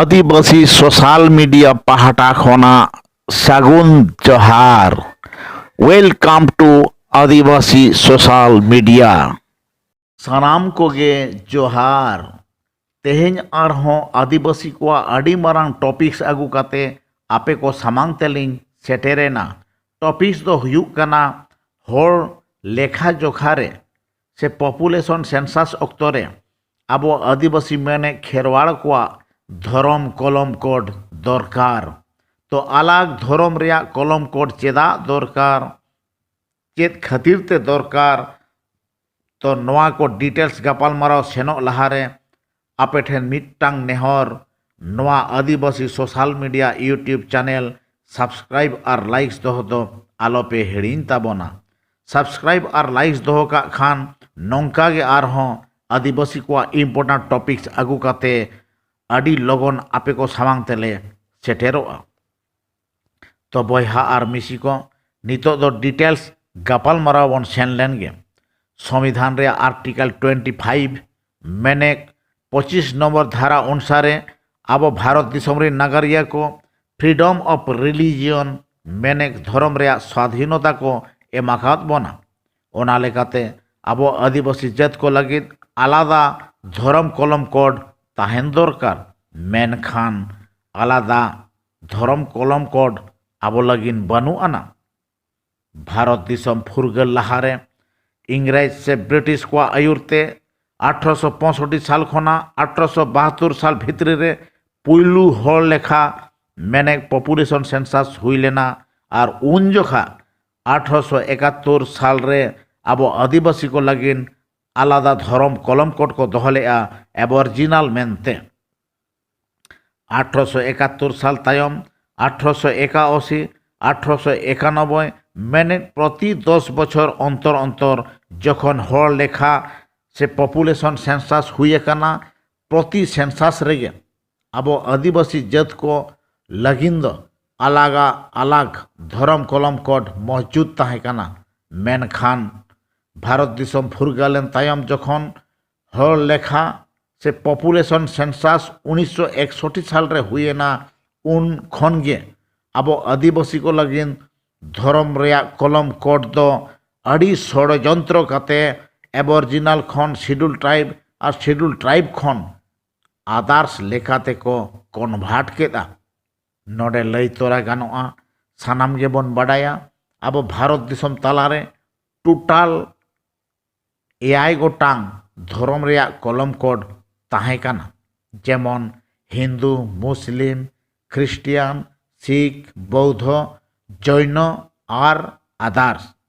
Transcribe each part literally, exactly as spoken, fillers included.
ᱟᱹᱫᱤᱵᱟᱹᱥᱤ social media ᱯᱟᱦᱴᱟ ᱠᱷᱚᱱᱟᱜ ᱥᱟᱹᱜᱩᱱ ᱡᱚᱦᱟᱨ᱾ Welcome to Adivasi social media. ᱥᱟᱱᱟᱢ ᱠᱚᱜᱮ ᱡᱚᱦᱟᱨ᱾ ᱛᱮᱦᱮᱧ ᱟᱨᱦᱚᱸ ᱟᱹᱫᱤᱵᱟᱹᱥᱤ ᱠᱚᱣᱟᱜ ᱟᱹᱰᱤ ᱢᱟᱨᱟᱝ ᱴᱚᱯᱤᱠᱥ ᱟᱹᱜᱩ ᱠᱟᱛᱮ ᱟᱯᱮ ᱠᱚ ᱥᱟᱢᱟᱝ ᱛᱮᱞᱤᱧ ᱥᱮᱴᱮᱨᱮᱱᱟ᱾ ᱴᱚᱯᱤᱠᱥ ᱫᱚ ᱦᱩᱭᱩᱜ ᱠᱟᱱᱟ, ᱦᱚᱲ ᱞᱮᱠᱷᱟ ᱡᱚᱠᱷᱟ ᱨᱮ ᱥᱮ ᱯᱚᱯᱩᱞᱮᱥᱚᱱ ᱥᱮᱱᱥᱟᱥ ᱚᱠᱛᱚ ᱨᱮ ᱟᱵᱚ ᱟᱹᱫᱤᱵᱟᱹᱥᱤ ᱢᱮᱱᱮᱫ ᱠᱷᱮᱨᱣᱟᱲ ᱠᱚᱣᱟᱜ ᱫᱷᱚᱨᱚᱢ ᱠᱚᱞᱚᱢ ᱠᱳᱰ ᱫᱚᱨᱠᱟᱨ᱾ ᱛᱚ ᱟᱞᱟᱜᱽ ᱫᱷᱚᱨᱚᱢ ᱨᱮᱭᱟᱜ ᱠᱚᱞᱚᱢ ᱠᱳᱰ ᱪᱮᱫᱟᱜ ᱫᱚᱨᱠᱟᱨ, ᱪᱮᱫ ᱠᱷᱟᱹᱛᱤᱨ ᱛᱮ ᱫᱚᱨᱠᱟᱨ, ᱛᱚ ᱱᱚᱣᱟ ᱠᱚ ᱰᱤᱴᱮᱞᱥ ᱜᱟᱯᱟᱞᱢᱟᱨᱟᱣ ᱥᱮᱱᱚᱜ ᱞᱟᱦᱟᱨᱮ ᱟᱯᱮ ᱴᱷᱮᱱ ᱢᱤᱫᱴᱟᱝ ᱱᱮᱦᱚᱨ, ᱱᱚᱣᱟ ᱟᱹᱫᱤᱵᱟᱹᱥᱤ social media YouTube channel subscribe ᱟᱨ ᱞᱟᱭᱤᱠᱥ ᱫᱚᱦᱚ ᱫᱚ ᱟᱞᱚᱯᱮ ᱦᱤᱲᱤᱧ ᱛᱟᱵᱚᱱᱟ᱾ ᱥᱟᱵᱥᱠᱨᱟᱭᱤᱵ ᱟᱨ ᱞᱟᱭᱤᱠᱥ ᱫᱚᱦᱚ ᱠᱟᱜ ᱠᱷᱟᱱ ᱱᱚᱝᱠᱟ ᱜᱮ ᱟᱨᱦᱚᱸ ᱟᱹᱫᱤᱵᱟᱹᱥᱤ ᱠᱚᱣᱟᱜ ᱤᱢᱯᱚᱨᱴᱮᱱᱴ ᱴᱚᱯᱤᱠᱥ ᱟᱹᱜᱩ ᱠᱟᱛᱮ ᱟᱹᱰᱤ ᱞᱚᱜᱚᱱ ᱟᱯᱮ ᱠᱚ ᱥᱟᱢᱟᱝ ᱛᱮᱞᱮ ᱥᱮᱴᱮᱨᱚᱜᱼᱟ᱾ ᱛᱚ ᱵᱚᱭᱦᱟ ᱟᱨ ᱢᱤᱥᱤ ᱠᱚ, ᱱᱤᱛᱚᱜ ᱫᱚ ᱰᱤᱴᱮᱞᱥ ᱜᱟᱯᱟᱞᱢᱟᱨᱟᱣ ᱵᱚᱱ ᱥᱮᱱ ᱞᱮᱱ ᱜᱮ᱾ ᱥᱚᱝᱵᱤᱫᱷᱟᱱ ᱨᱮᱭᱟᱜ ᱟᱨᱴᱤᱠᱮᱞ ᱴᱩᱭᱮᱱᱴᱤ ᱯᱷᱟᱭᱤᱵᱷ ᱢᱮᱱᱮᱠ ᱯᱚᱸᱪᱤᱥ ᱱᱚᱢᱵᱚᱨ ᱫᱷᱟᱨᱟ ᱚᱱᱩᱥᱟᱨᱮ ᱟᱵᱚ ᱵᱷᱟᱨᱚᱛ ᱫᱤᱥᱚᱢ ᱨᱮᱱ ᱱᱟᱜᱟᱨᱤᱭᱟᱹ ᱠᱚ ᱯᱷᱨᱤᱰᱚᱢ ᱚᱯᱷ ᱨᱤᱞᱤᱡᱤᱭᱚᱱ ᱢᱮᱱᱮᱠ ᱫᱷᱚᱨᱚᱢ ᱨᱮᱭᱟᱜ ᱥᱟᱫᱷᱤᱱᱚᱛᱟ ᱠᱚ ᱮᱢ ᱟᱠᱟᱫ ᱵᱚᱱᱟ᱾ ᱚᱱᱟ ᱞᱮᱠᱟᱛᱮ ᱟᱵᱚ ᱟᱹᱫᱤᱵᱟᱹᱥᱤ ᱡᱟᱹᱛ ᱠᱚ ᱞᱟᱹᱜᱤᱫ ᱟᱞᱟᱫᱟ ᱫᱷᱚᱨᱚᱢ ᱠᱚᱞᱚᱢ ᱠᱳᱰ ᱛᱟᱦᱮᱱ ᱫᱚᱨᱠᱟᱨ᱾ ᱢᱮᱱᱠᱷᱟᱱ ᱟᱞᱟᱫᱟ ᱫᱷᱚᱨᱚᱢ ᱠᱚᱞᱚᱢ ᱠᱳᱰ ᱟᱵᱚ ᱞᱟᱹᱜᱤᱫ ᱵᱟᱹᱱᱩᱜ ᱟᱱᱟ᱾ ᱵᱷᱟᱨᱚᱛ ᱫᱤᱥᱚᱢ ᱯᱷᱩᱨᱜᱟᱹᱞ ᱞᱟᱦᱟᱨᱮ ᱤᱝᱨᱮᱡᱽ ᱥᱮ ᱵᱨᱤᱴᱤᱥ ᱠᱚᱣᱟᱜ ᱟᱹᱭᱩᱨ ᱛᱮ ᱟᱴᱷᱨᱚᱥᱚ ᱯᱚᱸᱭᱥᱚᱴᱴᱤ ᱥᱟᱞ ᱠᱷᱚᱱᱟᱜ ᱟᱴᱷᱨᱚᱥᱚ ᱵᱟᱦᱟᱛᱛᱳᱨ ᱥᱟᱞ ᱵᱷᱤᱛᱨᱤ ᱨᱮ ᱯᱩᱭᱞᱩ ᱦᱚᱲ ᱞᱮᱠᱷᱟ ᱢᱮᱱᱮᱠ ᱯᱚᱯᱩᱞᱮᱥᱚᱱ ᱥᱮᱱᱥᱟᱥ ᱦᱩᱭ ᱞᱮᱱᱟ᱾ ᱟᱨ ᱩᱱ ᱡᱚᱠᱷᱟ ᱟᱴᱷᱨᱚᱥᱚ ᱮᱠᱟᱛᱛᱳᱨ ᱥᱟᱞ ᱨᱮ ᱟᱵᱚ ᱟᱹᱫᱤᱵᱟᱹᱥᱤ ᱠᱚ ᱞᱟᱹᱜᱤᱫ ᱟᱞᱟᱫᱟ ᱫᱷᱚᱨᱚᱢ ᱠᱚᱞᱚᱢ ᱠᱳᱰ ᱠᱚ ᱫᱚᱦᱚ ᱞᱮᱫᱼᱟ, ᱮᱵᱚᱨᱡᱤᱱᱟᱞ ᱢᱮᱱᱛᱮ᱾ ᱟᱴᱷᱨᱚᱥᱚ ᱮᱠᱟᱛᱛᱳᱨ ᱥᱟᱞ ᱛᱟᱭᱚᱢ ᱟᱴᱷᱨᱚᱥᱚ ᱮᱠᱟᱚᱥᱤ, ᱟᱴᱷᱨᱚᱥᱚ ᱮᱠᱟᱱᱚᱵᱵᱳᱭ ᱢᱮᱱᱮᱫ ᱯᱨᱚᱛᱤ ᱫᱚᱥ ᱵᱚᱪᱷᱚᱨ ᱚᱱᱛᱚᱨ ᱚᱱᱛᱚᱨ ᱡᱚᱠᱷᱚᱱ ᱦᱚᱲ ᱞᱮᱠᱷᱟ ᱥᱮ ᱯᱚᱯᱩᱞᱮᱥᱚᱱ ᱥᱮᱱᱥᱟᱥ ᱦᱩᱭ ᱟᱠᱟᱱᱟ, ᱯᱨᱚᱛᱤ ᱥᱮᱱᱥᱟᱥ ᱨᱮᱜᱮ ᱟᱵᱚ ᱟᱹᱫᱤᱵᱟᱹᱥᱤ ᱡᱟᱹᱛ ᱠᱚ ᱞᱟᱹᱜᱤᱫ ᱫᱚ ᱟᱞᱟᱜᱟ ᱟᱞᱟᱜᱽ ᱫᱷᱚᱨᱚᱢ ᱠᱚᱞᱚᱢ ᱠᱳᱰ ᱢᱚᱡᱽᱡᱩᱫ ᱛᱟᱦᱮᱸ ᱠᱟᱱᱟ᱾ ᱢᱮᱱᱠᱷᱟᱱ ᱵᱷᱟᱨᱚᱛ ᱫᱤᱥᱚᱢ ᱯᱷᱩᱨᱜᱟᱹᱞ ᱮᱱ ᱛᱟᱭᱚᱢ ᱡᱚᱠᱷᱚᱱ ᱦᱚᱲ ᱞᱮᱠᱷᱟ ᱥᱮ population census ᱩᱱᱤᱥᱥᱚ ᱮᱠᱥᱚᱴᱴᱤ ᱥᱟᱞ ᱨᱮ ᱦᱩᱭᱮᱱᱟ, ᱩᱱ ᱠᱷᱚᱱ ᱜᱮ ᱟᱵᱚ ᱟᱹᱫᱤᱵᱟᱹᱥᱤ ᱠᱚ ᱞᱟᱹᱜᱤᱫ ᱫᱷᱚᱨᱚᱢ ᱨᱮᱭᱟᱜ ᱠᱚᱞᱚᱢ ᱠᱳᱰ ᱫᱚ ᱟᱹᱰᱤ ᱥᱚᱲᱚᱡᱚᱱᱛᱨᱚ ᱠᱟᱛᱮ Aboriginal ᱠᱷᱚᱱ Scheduled Tribe ᱟᱨ Scheduled Tribe ᱠᱷᱚᱱ others ᱞᱮᱠᱟᱛᱮ ᱠᱚ convert ᱠᱮᱫᱼᱟ᱾ ᱱᱚᱰᱮ ᱞᱟᱹᱭ ᱛᱚᱨᱟ ᱜᱟᱱᱚᱜᱼᱟ, ᱥᱟᱱᱟᱢ ᱜᱮᱵᱚᱱ ᱵᱟᱰᱟᱭᱟ, ᱟᱵᱚ ᱵᱷᱟᱨᱚᱛ ᱫᱤᱥᱚᱢ ᱛᱟᱞᱟᱨᱮ total ᱮᱭᱟᱭ ᱜᱚᱴᱟᱝ ᱫᱷᱚᱨᱚᱢ ᱨᱮᱭᱟᱜ ᱠᱚᱞᱚᱢ ᱠᱳᱰ ᱛᱟᱦᱮᱸ ᱠᱟᱱᱟ, ᱡᱮᱢᱚᱱ ᱦᱤᱱᱫᱩ, ᱢᱩᱥᱞᱤᱢ, ᱠᱷᱨᱤᱥᱴᱤᱭᱟᱱ, ᱥᱤᱠᱷ, ᱵᱳᱣᱫᱷᱚ, ᱡᱚᱭᱱᱚ ᱟᱨ others᱾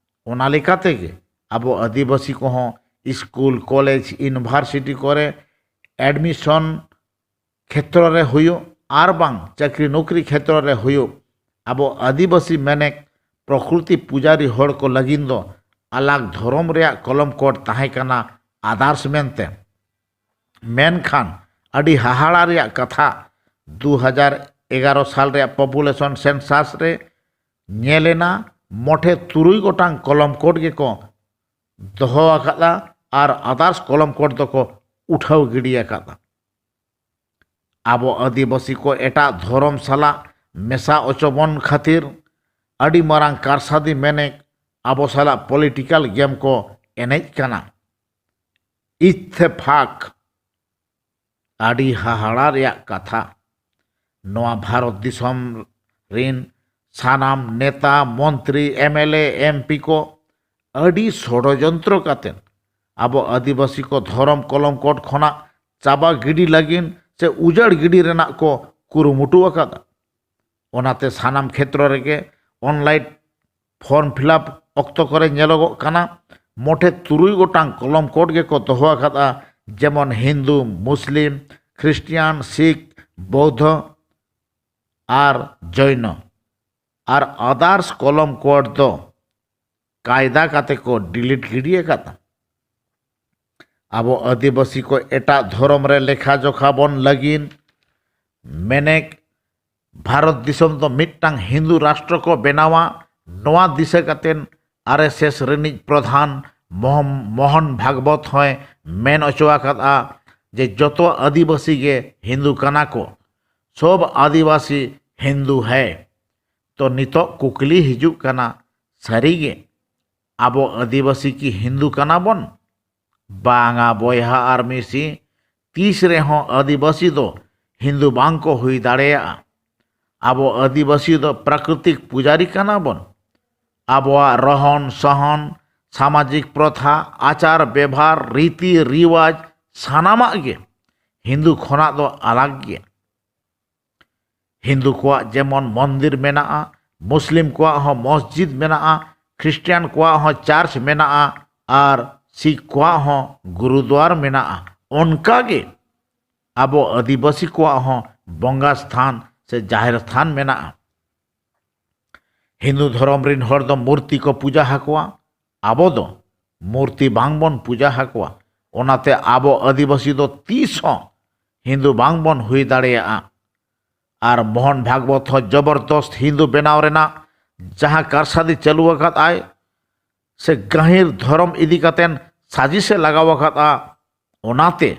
ᱚᱱᱟ ᱞᱮᱠᱟ ᱛᱮᱜᱮ ᱟᱵᱚ ᱟᱹᱫᱤᱵᱟᱹᱥᱤ ᱠᱚᱦᱚᱸ ᱥᱠᱩᱞ, ᱠᱚᱞᱮᱡᱽ, ᱤᱭᱩᱱᱤᱵᱷᱟᱨᱥᱤᱴᱤ ᱠᱚᱨᱮ admission ᱠᱷᱮᱛᱨᱚ ᱨᱮ ᱦᱩᱭᱩᱜ ᱟᱨ ᱵᱟᱝ ᱪᱟᱹᱠᱨᱤ ᱱᱚᱠᱨᱤ ᱠᱷᱮᱛᱨᱚ ᱨᱮ ᱦᱩᱭᱩᱜ, ᱟᱵᱚ ᱟᱹᱫᱤᱵᱟᱹᱥᱤ ᱢᱮᱱᱮᱠ ᱯᱨᱚᱠᱨᱤᱛᱤ ᱯᱩᱡᱟᱨᱤ ᱦᱚᱲ ᱠᱚ ᱞᱟᱹᱜᱤᱫ ᱫᱚ ᱟᱞᱟᱜᱽ ᱫᱷᱚᱨᱚᱢ ᱨᱮᱭᱟᱜ ᱠᱚᱞᱚᱢ ᱠᱳᱰ ᱛᱟᱦᱮᱸ ᱠᱟᱱᱟ others ᱢᱮᱱᱛᱮ᱾ ᱢᱮᱱᱠᱷᱟᱱ ᱟᱹᱰᱤ ᱦᱟᱦᱟᱲᱟ ᱨᱮᱭᱟᱜ ᱠᱟᱛᱷᱟ, ᱫᱩ ᱦᱟᱡᱟᱨ ᱮᱜᱟᱨᱚ ᱥᱟᱞ ᱨᱮᱭᱟᱜ population census ᱨᱮ ᱧᱮᱞᱮᱱᱟ, ᱢᱚᱴᱷᱮ ᱛᱩᱨᱩᱭ ᱜᱚᱴᱟᱝ ᱠᱚᱞᱚᱢ ᱠᱳᱰ ᱜᱮᱠᱚ ᱫᱚᱦᱚ ᱟᱠᱟᱫᱟ ᱟᱨ others ᱠᱚᱞᱚᱢ ᱠᱳᱰ ᱫᱚᱠᱚ ᱩᱴᱷᱟᱹᱣ ᱜᱤᱰᱤ ᱟᱠᱟᱫᱟ᱾ ᱟᱵᱚ ᱟᱹᱫᱤᱵᱟᱹᱥᱤ ᱠᱚ ᱮᱴᱟᱜ ᱫᱷᱚᱨᱚᱢ ᱥᱟᱞᱟᱜ ᱢᱮᱥᱟ ᱚᱪᱚ ᱵᱚᱱ ᱠᱷᱟᱹᱛᱤᱨ ᱟᱹᱰᱤ ᱢᱟᱨᱟᱝ ᱠᱟᱨᱥᱟᱫᱤ ᱢᱮᱱᱮᱠ ᱟᱵᱚ ᱥᱟᱞᱟᱜ political game ᱠᱚ ᱮᱱᱮᱡ ᱠᱟᱱᱟ᱾ ᱤᱛᱛᱮᱯᱷᱟᱠ, ᱟᱹᱰᱤ ᱦᱟᱦᱟᱲᱟ ᱨᱮᱭᱟᱜ ᱠᱟᱛᱷᱟ᱾ ᱱᱚᱣᱟ ᱵᱷᱟᱨᱚᱛ ᱫᱤᱥᱚᱢ ᱨᱤᱱ ᱥᱟᱱᱟᱢ ᱱᱮᱛᱟ, ᱢᱚᱱᱛᱨᱤ, MLA, MP ᱠᱚ ᱟᱹᱰᱤ ᱥᱚᱲᱚᱡᱚᱱᱛᱨᱚ ᱠᱟᱛᱮ ᱟᱵᱚ ᱟᱹᱫᱤᱵᱟᱹᱥᱤ ᱠᱚ ᱫᱷᱚᱨᱚᱢ ᱠᱚᱞᱚᱢ ᱠᱳᱰ ᱠᱷᱚᱱᱟᱜ ᱪᱟᱵᱟ ᱜᱤᱰᱤ ᱞᱟᱹᱜᱤᱫ ᱥᱮ ᱩᱡᱟᱹᱲ ᱜᱤᱰᱤ ᱨᱮᱱᱟᱜ ᱠᱚ ᱠᱩᱨᱩᱢᱩᱴᱩ ᱟᱠᱟᱫᱟ᱾ ᱚᱱᱟᱛᱮ ᱥᱟᱱᱟᱢ ᱠᱷᱮᱛᱨᱚ ᱨᱮᱜᱮ online form fill up ᱚᱠᱛᱚ ᱠᱚᱨᱮ ᱧᱮᱞᱚᱜᱚᱜ ᱠᱟᱱᱟ, ᱢᱚᱴᱷᱮ ᱛᱩᱨᱩᱭ ᱜᱚᱴᱟᱝ ᱠᱚᱞᱚᱢ ᱠᱳᱰ ᱜᱮᱠᱚ ᱫᱚᱦᱚ ᱟᱠᱟᱫᱼᱟ, ᱡᱮᱢᱚᱱ ᱦᱤᱱᱫᱩ, ᱢᱩᱥᱞᱤᱢ, ᱠᱷᱨᱤᱥᱴᱤᱭᱟᱱ, ᱥᱤᱠᱷ, ᱵᱳᱣᱫᱷᱚ ᱟᱨ ᱡᱚᱭᱱᱚ᱾ ᱟᱨ others ᱠᱚᱞᱚᱢ ᱠᱳᱰ ᱫᱚ ᱠᱟᱭᱫᱟ ᱠᱟᱛᱮ ᱠᱚ delete ᱜᱤᱰᱤ ᱟᱠᱟᱫᱼᱟ᱾ ᱟᱵᱚ ᱟᱹᱫᱤᱵᱟᱹᱥᱤ ᱠᱚ ᱮᱴᱟᱜ ᱫᱷᱚᱨᱚᱢ ᱨᱮ ᱞᱮᱠᱷᱟ ᱡᱚᱠᱷᱟ ᱵᱚᱱ ᱞᱟᱹᱜᱤᱫ ᱢᱮᱱᱮᱠ ᱵᱷᱟᱨᱚᱛ ᱫᱤᱥᱚᱢ ᱫᱚ ᱢᱤᱫᱴᱟᱝ ᱦᱤᱱᱫᱩ ᱨᱟᱥᱴᱨᱚ ᱠᱚ ᱵᱮᱱᱟᱣᱟ, ᱱᱚᱣᱟ ᱫᱤᱥᱟᱹ ᱠᱟᱛᱮ RSS ᱨᱤᱱᱤᱡ ᱯᱨᱚᱫᱷᱟᱱ ᱢᱚᱦᱚᱢ-, ᱢᱳᱦᱚᱱ ᱵᱷᱟᱜᱽᱵᱚᱛ ᱦᱚᱸᱭ ᱢᱮᱱ ᱚᱪᱚ ᱟᱠᱟᱫᱼᱟ, ᱡᱮ ᱡᱚᱛᱚ ᱟᱹᱫᱤᱵᱟᱹᱥᱤ ᱜᱮ ᱦᱤᱱᱫᱩ ᱠᱟᱱᱟ ᱠᱚ, ᱥᱚᱵ ᱟᱹᱫᱤᱵᱟᱹᱥᱤ ᱦᱤᱱᱫᱩ ᱦᱮ᱾ ᱛᱚ ᱱᱤᱛᱚᱜ ᱠᱩᱠᱞᱤ ᱦᱤᱡᱩᱜ ᱠᱟᱱᱟ, ᱥᱟᱹᱨᱤ ᱜᱮ ᱟᱵᱚ ᱟᱹᱫᱤᱵᱟᱹᱥᱤ ᱠᱤ ᱦᱤᱱᱫᱩ ᱠᱟᱱᱟ ᱵᱚᱱ? ᱵᱟᱝᱟ ᱵᱚᱭᱦᱟ ᱟᱨ ᱢᱤᱥᱤ, ᱛᱤᱥ ᱨᱮᱦᱚᱸ ᱟᱹᱫᱤᱵᱟᱹᱥᱤ ᱫᱚ ᱦᱤᱱᱫᱩ ᱵᱟᱝ ᱠᱚ ᱦᱩᱭ ᱫᱟᱲᱮᱭᱟᱜᱼᱟ᱾ ᱟᱵᱚ ᱟᱹᱫᱤᱵᱟᱹᱥᱤ ᱫᱚ ᱯᱨᱟᱠᱨᱤᱛᱤᱠ ᱯᱩᱡᱟᱨᱤ ᱠᱟᱱᱟ ᱵᱚᱱ᱾ ᱟᱵᱚᱣᱟᱜ ᱨᱚᱦᱚᱱ ᱥᱚᱦᱚᱱ, ᱥᱟᱢᱟᱡᱤᱠ ᱯᱨᱚᱛᱷᱟ, ᱟᱪᱟᱨ ᱵᱮᱵᱷᱟᱨ, ᱨᱤᱛᱤ ᱨᱤᱣᱟᱡᱽ, ᱥᱟᱱᱟᱢᱟᱜ ᱜᱮ ᱦᱤᱱᱫᱩ ᱠᱷᱚᱱᱟᱜ ᱫᱚ ᱟᱞᱟᱜᱽ ᱜᱮᱭᱟ᱾ ᱦᱤᱱᱫᱩ ᱠᱚᱣᱟᱜ ᱡᱮᱢᱚᱱ ᱢᱚᱱᱫᱤᱨ ᱢᱮᱱᱟᱜᱼᱟ, ᱢᱩᱥᱞᱤᱢ ᱠᱚᱣᱟᱜ ᱦᱚᱸ ᱢᱚᱥᱡᱤᱫ ᱢᱮᱱᱟᱜᱼᱟ, ᱠᱷᱨᱤᱥᱴᱤᱭᱟᱱ ᱠᱚᱣᱟᱜ ᱦᱚᱸ ᱪᱟᱨᱪ ᱢᱮᱱᱟᱜᱼᱟ, ᱟᱨ ᱥᱤᱠᱷ ᱠᱚᱣᱟᱜ ᱦᱚᱸ ᱜᱩᱨᱩᱫᱩᱣᱟᱨ ᱢᱮᱱᱟᱜᱼᱟ᱾ ᱚᱱᱠᱟᱜᱮ ᱟᱵᱚ ᱟᱹᱫᱤᱵᱟᱹᱥᱤ ᱠᱚᱣᱟᱜ ᱦᱚᱸ ᱵᱚᱸᱜᱟ ᱥᱛᱷᱟᱱ ᱥᱮ ᱡᱟᱦᱮᱨ ᱛᱷᱟᱱ ᱢᱮᱱᱟᱜᱼᱟ᱾ ᱦᱤᱱᱫᱩ ᱫᱷᱚᱨᱚᱢ ᱨᱤᱱ ᱦᱚᱲ ᱫᱚ ᱢᱩᱨᱛᱤ ᱠᱚ ᱯᱩᱡᱟ ᱟᱠᱚᱣᱟ, ᱟᱵᱚ ᱫᱚ ᱢᱩᱨᱛᱤ ᱵᱟᱝ ᱵᱚᱱ ᱯᱩᱡᱟ ᱟᱠᱚᱣᱟ᱾ ᱚᱱᱟᱛᱮ ᱟᱵᱚ ᱟᱹᱫᱤᱵᱟᱹᱥᱤ ᱫᱚ ᱛᱤᱥ ᱦᱚᱸ ᱦᱤᱱᱫᱩ ᱵᱟᱝ ᱵᱚᱱ ᱦᱩᱭ ᱫᱟᱲᱮᱭᱟᱜᱼᱟ᱾ ᱟᱨ ᱢᱳᱦᱚᱱ ᱵᱷᱟᱜᱽᱵᱚᱛ ᱦᱚᱸ ᱡᱚᱵᱚᱨᱫᱚᱥᱛ ᱦᱤᱱᱫᱩ ᱵᱮᱱᱟᱣ ᱨᱮᱱᱟᱜ ᱡᱟᱦᱟᱸ ᱠᱟᱨᱥᱟᱫᱤ ᱪᱟᱹᱞᱩ ᱟᱠᱟᱫ ᱟᱭ, ᱥᱮ ᱜᱟᱹᱦᱤᱨ ᱫᱷᱚᱨᱚᱢ ᱤᱫᱤ ᱠᱟᱛᱮᱱ ᱥᱟᱡᱤᱥᱮ ᱞᱟᱜᱟᱣ ᱟᱠᱟᱫᱼᱟ᱾ ᱚᱱᱟᱛᱮ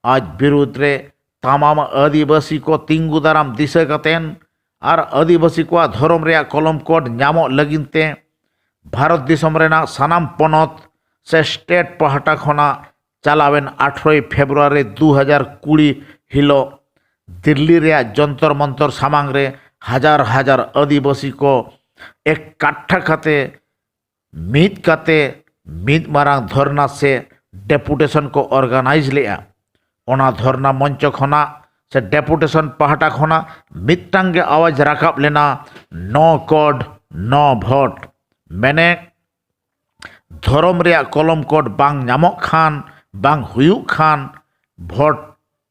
ᱟᱡ ᱵᱤᱨᱩᱫᱽ ᱨᱮ ᱛᱟᱢᱟᱢ ᱟᱹᱫᱤᱵᱟᱹᱥᱤ ᱠᱚ ᱛᱤᱸᱜᱩ ᱫᱟᱨᱟᱢ ᱫᱤᱥᱟᱹ ᱠᱟᱛᱮᱱ ᱟᱨ ᱟᱹᱫᱤᱵᱟᱹᱥᱤ ᱠᱚᱣᱟᱜ ᱫᱷᱚᱨᱚᱢ ᱨᱮᱭᱟᱜ ᱠᱚᱞᱚᱢ ᱠᱳᱰ ᱧᱟᱢᱚᱜ ᱞᱟᱹᱜᱤᱫ ᱛᱮ ᱵᱷᱟᱨᱚᱛ ᱫᱤᱥᱚᱢ ᱨᱮᱱᱟᱜ ᱥᱟᱱᱟᱢ ᱯᱚᱱᱚᱛ ᱥᱮ ᱥᱴᱮᱴ ᱯᱟᱦᱴᱟ ᱠᱷᱚᱱᱟᱜ ᱪᱟᱞᱟᱣᱮᱱ ᱟᱴᱷᱨᱚᱭ ᱯᱷᱮᱵᱽᱨᱩᱣᱟᱨᱤ ᱫᱩ ᱦᱟᱡᱟᱨ ᱠᱩᱲᱤ ᱦᱤᱞᱳᱜ ᱫᱤᱞᱞᱤ ᱨᱮᱭᱟᱜ ᱡᱚᱱᱛᱚᱨ ᱢᱚᱱᱛᱚᱨ ᱥᱟᱢᱟᱝ ᱨᱮ ᱦᱟᱡᱟᱨ ᱦᱟᱡᱟᱨ ᱟᱹᱫᱤᱵᱟᱹᱥᱤ ᱠᱚ ᱮᱠ ᱠᱟᱴᱷᱟ ᱠᱟᱛᱮ, ᱢᱤᱫ ᱠᱟᱛᱮ ᱢᱤᱫ ᱢᱟᱨᱟᱝ ᱫᱷᱚᱨᱱᱟ ᱥᱮ ᱰᱮᱯᱩᱴᱮᱥᱚᱱ ᱠᱚ ᱚᱨᱜᱟᱱᱟᱭᱤᱡᱽ ᱞᱮᱫᱼᱟ᱾ ᱚᱱᱟ ᱫᱷᱚᱨᱱᱟ ᱢᱚᱧᱪᱚ ᱠᱷᱚᱱᱟᱜ ᱥᱮ ᱰᱮᱯᱩᱴᱮᱥᱚᱱ ᱯᱟᱦᱴᱟ ᱠᱷᱚᱱᱟᱜ ᱢᱤᱫᱴᱟᱝ ᱜᱮ ᱟᱣᱟᱡᱽ ᱨᱟᱠᱟᱵ ᱞᱮᱱᱟ, "No code, no vote", ᱢᱮᱱᱮ ᱫᱷᱚᱨᱚᱢ ᱨᱮᱭᱟᱜ ᱠᱚᱞᱚᱢ ᱠᱳᱰ ᱵᱟᱝ ᱧᱟᱢᱚᱜ ᱠᱷᱟᱱ, ᱵᱟᱝ ᱦᱩᱭᱩᱜ ᱠᱷᱟᱱ, ᱵᱷᱳᱴ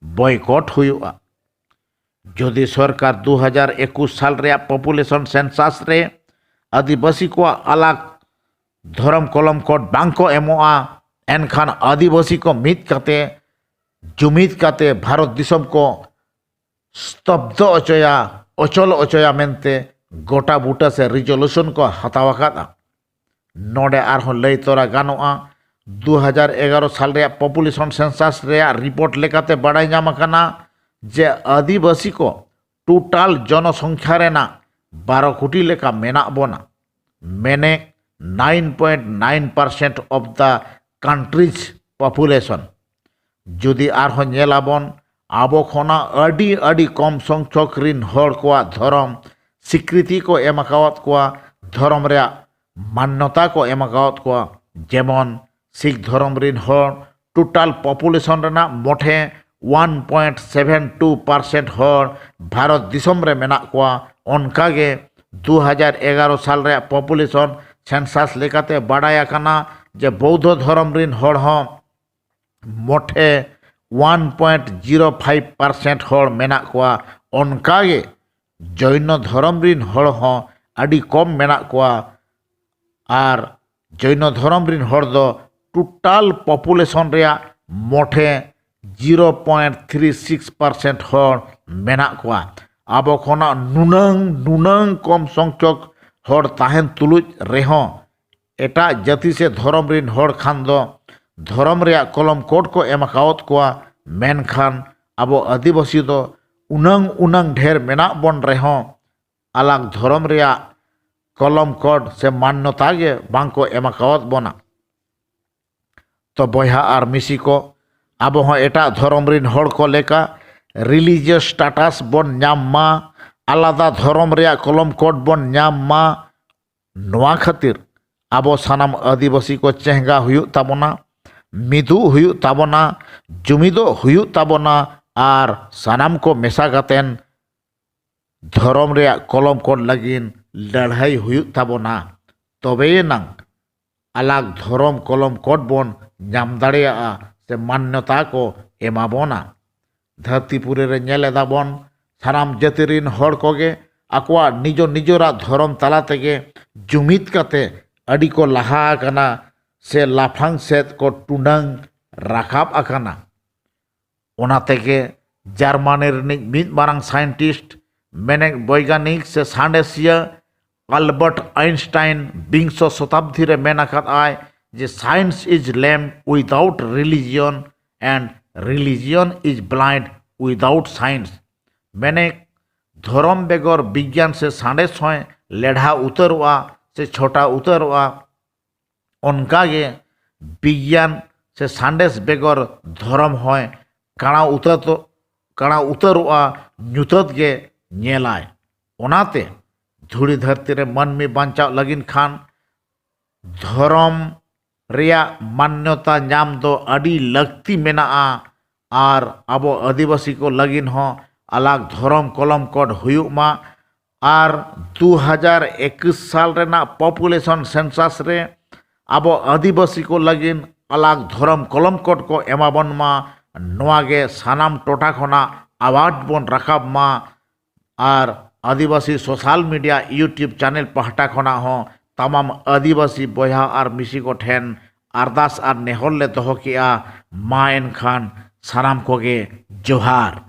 ᱵᱚᱭᱠᱚᱴ ᱦᱩᱭᱩᱜᱼᱟ᱾ ᱡᱩᱫᱤ ᱥᱚᱨᱠᱟᱨ ᱫᱩ ᱦᱟᱡᱟᱨ ᱮᱠᱩᱥ ᱥᱟᱞ ᱨᱮᱭᱟᱜ ᱯᱚᱯᱩᱞᱮᱥᱚᱱ ᱥᱮᱱᱥᱟᱥ ᱨᱮ ᱟᱹᱫᱤᱵᱟᱹᱥᱤ ᱠᱚᱣᱟᱜ ᱟᱞᱟᱜᱽ ᱫᱷᱚᱨᱚᱢ ᱠᱚᱞᱚᱢ ᱠᱳᱰ ᱵᱟᱝ ᱠᱚ ᱮᱢᱚᱜᱼᱟ, ᱮᱱᱠᱷᱟᱱ ᱟᱹᱫᱤᱵᱟᱹᱥᱤ ᱠᱚ ᱢᱤᱫ ᱠᱟᱛᱮ, ᱡᱩᱢᱤᱫ ᱠᱟᱛᱮ ᱵᱷᱟᱨᱚᱛ ᱫᱤᱥᱚᱢ ᱠᱚ ᱥᱛᱚᱵᱫᱚ ᱚᱪᱚᱭᱟ, ᱚᱪᱚᱞ ᱚᱪᱚᱭᱟ ᱢᱮᱱᱛᱮ ᱜᱚᱴᱟ ᱵᱩᱴᱟᱹ ᱥᱮ ᱨᱤᱡᱚᱞᱩᱥᱚᱱ ᱠᱚ ᱦᱟᱛᱟᱣ ᱟᱠᱟᱫᱼᱟ᱾ ᱱᱚᱰᱮ ᱟᱨᱦᱚᱸ ᱞᱟᱹᱭ ᱛᱚᱨᱟ ᱜᱟᱱᱚᱜᱼᱟ, ᱫᱩ ᱦᱟᱡᱟᱨ ᱮᱜᱟᱨᱚ ᱥᱟᱞ ᱨᱮᱭᱟᱜ ᱯᱚᱯᱩᱞᱮᱥᱚᱱ ᱥᱮᱱᱥᱟᱥ ᱨᱮᱭᱟᱜ ᱨᱤᱯᱳᱨᱴ ᱞᱮᱠᱟᱛᱮ ᱵᱟᱰᱟᱭ ᱧᱟᱢ ᱟᱠᱟᱱᱟ ᱡᱮ ᱟᱹᱫᱤᱵᱟᱹᱥᱤ ᱠᱚ ᱴᱳᱴᱟᱞ ᱡᱚᱱᱚᱥᱚᱝᱠᱷᱟ ᱨᱮᱱᱟᱜ ᱵᱟᱨᱚ ᱠᱳᱴᱤ ᱞᱮᱠᱟ ᱢᱮᱱᱟᱜ ᱵᱚᱱᱟ, ᱢᱮᱱᱮ nine point nine percent of the country's population᱾ ᱡᱩᱫᱤ ᱟᱨᱦᱚᱸ ᱧᱮᱞᱟᱵᱚᱱ, ᱟᱵᱚ ᱠᱷᱚᱱᱟᱜ ᱟᱹᱰᱤ ᱟᱹᱰᱤ ᱠᱚᱢ ᱥᱚᱝᱠᱷᱚᱠ ᱨᱤᱱ ᱦᱚᱲ ᱠᱚᱣᱟᱜ ᱫᱷᱚᱨᱚᱢ ᱥᱤᱠᱨᱤᱛᱤ ᱠᱚ ᱮᱢ ᱟᱠᱟᱣᱟᱫ ᱠᱚᱣᱟ, ᱫᱷᱚᱨᱚᱢ ᱨᱮᱭᱟᱜ ᱢᱟᱱᱱᱚᱛᱟ ᱠᱚ ᱮᱢ ᱟᱠᱟᱣᱟᱫ ᱠᱚᱣᱟ᱾ ᱡᱮᱢᱚᱱ ᱥᱤᱠᱷ ᱫᱷᱚᱨᱚᱢ ᱨᱤᱱ ᱦᱚᱲ ᱴᱳᱴᱟᱞ ᱯᱚᱯᱩᱞᱮᱥᱚᱱ ᱨᱮᱱᱟᱜ ᱢᱚᱴᱷᱮ one point seven two percent ᱦᱚᱲ ᱵᱷᱟᱨᱚᱛ ᱫᱤᱥᱚᱢ ᱨᱮ ᱢᱮᱱᱟᱜ ᱠᱚᱣᱟ᱾ ᱚᱱᱠᱟᱜᱮ ᱫᱩ ᱦᱟᱡᱟᱨ ᱮᱜᱟᱨᱚ ᱥᱟᱞ ᱨᱮᱭᱟᱜ ᱯᱚᱯᱩᱞᱮᱥᱚᱱ ᱥᱮᱱᱥᱟᱥ ᱞᱮᱠᱟᱛᱮ ᱵᱟᱰᱟᱭ ᱟᱠᱟᱱᱟ ᱡᱮ ᱵᱳᱣᱫᱷᱚ ᱫᱷᱚᱨᱚᱢ ᱨᱤᱱ ᱦᱚᱲ ᱦᱚᱸ ᱢᱚᱴᱷᱮ one point zero five percent ᱦᱚᱲ ᱢᱮᱱᱟᱜ ᱠᱚᱣᱟ᱾ ᱚᱱᱠᱟᱜᱮ ᱡᱚᱭᱱᱚ ᱫᱷᱚᱨᱚᱢ ᱨᱤᱱ ᱦᱚᱲ ᱦᱚᱸ ᱟᱹᱰᱤ ᱠᱚᱢ ᱢᱮᱱᱟᱜ ᱠᱚᱣᱟ᱾ ᱟᱨ ᱡᱚᱭᱱᱚ ᱫᱷᱚᱨᱚᱢ ᱨᱤᱱ ᱦᱚᱲ ᱫᱚ ᱴᱳᱴᱟᱞ ᱯᱚᱯᱩᱞᱮᱥᱚᱱ ᱨᱮᱭᱟᱜ ᱢᱚᱴᱷᱮ zero point three six percent ᱦᱚᱲ ᱢᱮᱱᱟᱜ ᱠᱚᱣᱟ᱾ ᱟᱵᱚ ᱠᱷᱚᱱᱟᱜ ᱱᱩᱱᱟᱹᱝ ᱱᱩᱱᱟᱹᱝ ᱠᱚᱢ ᱥᱚᱝᱠᱷᱚᱠ ᱦᱚᱲ ᱛᱟᱦᱮᱱ ᱛᱩᱞᱩᱡ ᱨᱮᱦᱚᱸ, ᱮᱴᱟᱜ ᱡᱟᱹᱛᱤ ᱥᱮ ᱫᱷᱚᱨᱚᱢ ᱨᱤᱱ ᱦᱚᱲ ᱠᱷᱟᱱ ᱫᱚ ᱫᱷᱚᱨᱚᱢ ᱨᱮᱭᱟᱜ ᱠᱚᱞᱚᱢ ᱠᱳᱰ ᱠᱚ ᱮᱢ ᱟᱠᱟᱣᱟᱫ ᱠᱚᱣᱟ, ᱢᱮᱱᱠᱷᱟᱱ ᱟᱵᱚ ᱟᱹᱫᱤᱵᱟᱹᱥᱤ ᱫᱚ ᱩᱱᱟᱹᱝ ᱩᱱᱟᱹᱝ ᱰᱷᱮᱨ ᱢᱮᱱᱟᱜ ᱵᱚᱱ ᱨᱮᱦᱚᱸ, ᱟᱞᱟᱜᱽ ᱫᱷᱚᱨᱚᱢ ᱨᱮᱭᱟᱜ ᱠᱚᱞᱚᱢ ᱠᱳᱰ ᱥᱮ ᱢᱟᱱᱱᱚᱛᱟ ᱜᱮ ᱵᱟᱝ ᱠᱚ ᱮᱢ ᱟᱠᱟᱣᱟᱫ ᱵᱚᱱᱟ᱾ ᱛᱚ ᱵᱚᱭᱦᱟ ᱟᱨ ᱢᱤᱥᱤ ᱠᱚ, ᱟᱵᱚ ᱦᱚᱸ ᱮᱴᱟᱜ ᱫᱷᱚᱨᱚᱢ ᱨᱤᱱ ᱦᱚᱲ ᱠᱚ ᱞᱮᱠᱟ ᱨᱤᱞᱤᱡᱤᱭᱟᱥ ᱥᱴᱟᱴᱟᱥ ᱵᱚᱱ ᱧᱟᱢ ᱢᱟ, ᱟᱞᱟᱫᱟ ᱫᱷᱚᱨᱚᱢ ᱨᱮᱭᱟᱜ ᱠᱚᱞᱚᱢ ᱠᱳᱰ ᱵᱚᱱ ᱧᱟᱢ ᱢᱟ᱾ ᱱᱚᱣᱟ ᱠᱷᱟᱹᱛᱤᱨ ᱟᱵᱚ ᱥᱟᱱᱟᱢ ᱟᱹᱫᱤᱵᱟᱹᱥᱤ ᱠᱚ ᱪᱮᱸᱜᱷᱟ ᱦᱩᱭᱩᱜ ᱛᱟᱵᱚᱱᱟ, ᱢᱤᱫᱩᱜ ᱦᱩᱭᱩᱜ ᱛᱟᱵᱚᱱᱟ, ᱡᱩᱢᱤᱫᱚᱜ ᱦᱩᱭᱩᱜ ᱛᱟᱵᱚᱱᱟ ᱟᱨ ᱥᱟᱱᱟᱢ ᱠᱚ ᱢᱮᱥᱟ ᱠᱟᱛᱮᱱ ᱫᱷᱚᱨᱚᱢ ᱨᱮᱭᱟᱜ ᱠᱚᱞᱚᱢ ᱠᱳᱰ ᱞᱟᱹᱜᱤᱫ ᱞᱟᱹᱲᱦᱟᱹᱭ ᱦᱩᱭᱩᱜ ᱛᱟᱵᱚᱱᱟ᱾ ᱛᱚᱵᱮᱭᱮᱱᱟᱝ ᱟᱞᱟᱜᱽ ᱫᱷᱚᱨᱚᱢ ᱠᱚᱞᱚᱢ ᱠᱳᱰ ᱵᱚᱱ ᱧᱟᱢ ᱫᱟᱲᱮᱭᱟᱜᱼᱟ ᱥᱮ ᱢᱟᱱᱱᱚᱛᱟ ᱠᱚ ᱮᱢᱟ ᱵᱚᱱᱟ᱾ ᱫᱷᱟᱹᱨᱛᱤ ᱯᱩᱨᱤ ᱨᱮ ᱧᱮᱞ ᱮᱫᱟ ᱵᱚᱱ, ᱥᱟᱱᱟᱢ ᱡᱟᱹᱛᱤ ᱨᱤᱱ ᱦᱚᱲ ᱠᱚᱜᱮ ᱟᱠᱚᱣᱟᱜ ᱱᱤᱡᱚ ᱱᱤᱡᱚᱨᱟᱜ ᱫᱷᱚᱨᱚᱢ ᱛᱟᱞᱟ ᱛᱮᱜᱮ ᱡᱩᱢᱤᱫ ᱠᱟᱛᱮ ᱟᱹᱰᱤ ᱠᱚ ᱞᱟᱦᱟ ᱟᱠᱟᱱᱟ ᱥᱮ ᱞᱟᱯᱷᱟᱝ ᱥᱮᱫ ᱠᱚ ᱴᱩᱰᱟᱹᱝ ᱨᱟᱠᱟᱵ ᱟᱠᱟᱱᱟ᱾ ᱚᱱᱟ ᱛᱮᱜᱮ ᱡᱟᱨᱢᱟᱱᱤ ᱨᱤᱱᱤᱡ ᱢᱤᱫ ᱢᱟᱨᱟᱝ ᱥᱟᱭᱮᱱᱴᱤᱥᱴ, ᱢᱮᱱᱮᱠ ᱵᱳᱭᱜᱟᱱᱤᱠ ᱥᱮ ᱥᱟᱬᱮᱥᱤᱭᱟᱹ ᱟᱞᱵᱟᱨᱴ ᱟᱭᱤᱱᱥᱴᱟᱭᱤᱱ ᱵᱤᱝᱥᱚ ᱥᱚᱛᱟᱵᱫᱤ ᱨᱮ ᱢᱮᱱ ᱟᱠᱟᱫ ᱟᱭ ᱡᱮ science is lame without religion and religion is blind without science᱾ ᱢᱮᱱᱮ, ᱫᱷᱚᱨᱚᱢ ᱵᱮᱜᱚᱨ ᱵᱤᱜᱽᱜᱟᱱ ᱥᱮ ᱥᱟᱬᱮᱥ ᱦᱚᱸᱭ ᱞᱮᱰᱷᱟ ᱩᱛᱟᱹᱨᱚᱜᱼᱟ ᱥᱮ ᱪᱷᱚᱴᱟ ᱩᱛᱟᱹᱨᱚᱜᱼᱟ᱾ ᱚᱱᱠᱟᱜᱮ ᱵᱤᱜᱽᱜᱟᱱ ᱥᱮ ᱥᱟᱬᱮᱥ ᱵᱮᱜᱚᱨ ᱫᱷᱚᱨᱚᱢ ᱦᱚᱸᱭ ᱠᱟᱬᱟ ᱩᱛᱟᱹᱨ ᱠᱟᱬᱟ ᱩᱛᱟᱹᱨᱚᱜᱼᱟ, ᱧᱩᱛᱟᱹᱛ ᱜᱮ ᱧᱮᱞᱟᱭ᱾ ᱚᱱᱟᱛᱮ ᱫᱷᱩᱲᱤ ᱫᱷᱟᱹᱨᱛᱤ ᱨᱮ ᱢᱟᱹᱱᱢᱤ ᱵᱟᱧᱪᱟᱣ ᱞᱟᱹᱜᱤᱫ ᱠᱷᱟᱱ ᱫᱷᱚᱨᱚᱢ ᱨᱮᱭᱟᱜ ᱢᱟᱱᱱᱚᱛᱟ ᱧᱟᱢ ᱫᱚ ᱟᱹᱰᱤ ᱞᱟᱹᱠᱛᱤ ᱢᱮᱱᱟᱜᱼᱟ᱾ ᱟᱨ ᱟᱵᱚ ᱟᱹᱫᱤᱵᱟᱹᱥᱤ ᱠᱚ ᱞᱟᱹᱜᱤᱫ ᱦᱚᱸ ᱟᱞᱟᱜᱽ ᱫᱷᱚᱨᱚᱢ ᱠᱚᱞᱚᱢ ᱠᱳᱰ ᱦᱩᱭᱩᱜ ᱢᱟ᱾ ᱟᱨ ᱫᱩ ᱦᱟᱡᱟᱨ ᱮᱠᱩᱥ ᱥᱟᱞ ᱨᱮᱱᱟᱜ ᱯᱚᱯᱩᱞᱮᱥᱚᱱ ᱥᱮᱱᱥᱟᱥ ᱨᱮ ᱟᱵᱚ ᱟᱹᱫᱤᱵᱟᱹᱥᱤ ᱠᱚ ᱞᱟᱹᱜᱤᱫ ᱟᱞᱟᱜᱽ ᱫᱷᱚᱨᱚᱢ ᱠᱚᱞᱚᱢ ᱠᱳᱰ ᱠᱚ ᱮᱢᱟᱵᱚᱱ ᱢᱟ᱾ ᱱᱚᱣᱟ ᱜᱮ ᱥᱟᱱᱟᱢ ᱴᱚᱴᱷᱟ ᱠᱷᱚᱱᱟᱜ ᱟᱣᱟᱡᱽ ᱵᱚᱱ ᱨᱟᱠᱟᱵ ᱢᱟ᱾ ᱟᱨ ᱟᱹᱫᱤᱵᱟᱹᱥᱤ ᱥᱳᱥᱟᱞ ᱢᱤᱰᱤᱭᱟ YouTube ᱪᱮᱱᱮᱞ ᱯᱟᱦᱴᱟ ᱠᱷᱚᱱᱟᱜ ᱦᱚᱸ ᱛᱟᱢᱟᱢ ᱟᱹᱫᱤᱵᱟᱹᱥᱤ ᱵᱚᱭᱦᱟ ᱟᱨ ᱢᱤᱥᱤ ᱠᱚ ᱴᱷᱮᱱ ᱟᱨᱫᱟᱥ ᱟᱨ ᱱᱮᱦᱚᱨ ᱞᱮ ᱫᱚᱦᱚ ᱠᱮᱜᱼᱟ᱾ ᱢᱟ ᱮᱱᱠᱷᱟᱱ ᱥᱟᱱᱟᱢ ᱠᱚᱜᱮ ᱡᱚᱦᱟᱨ᱾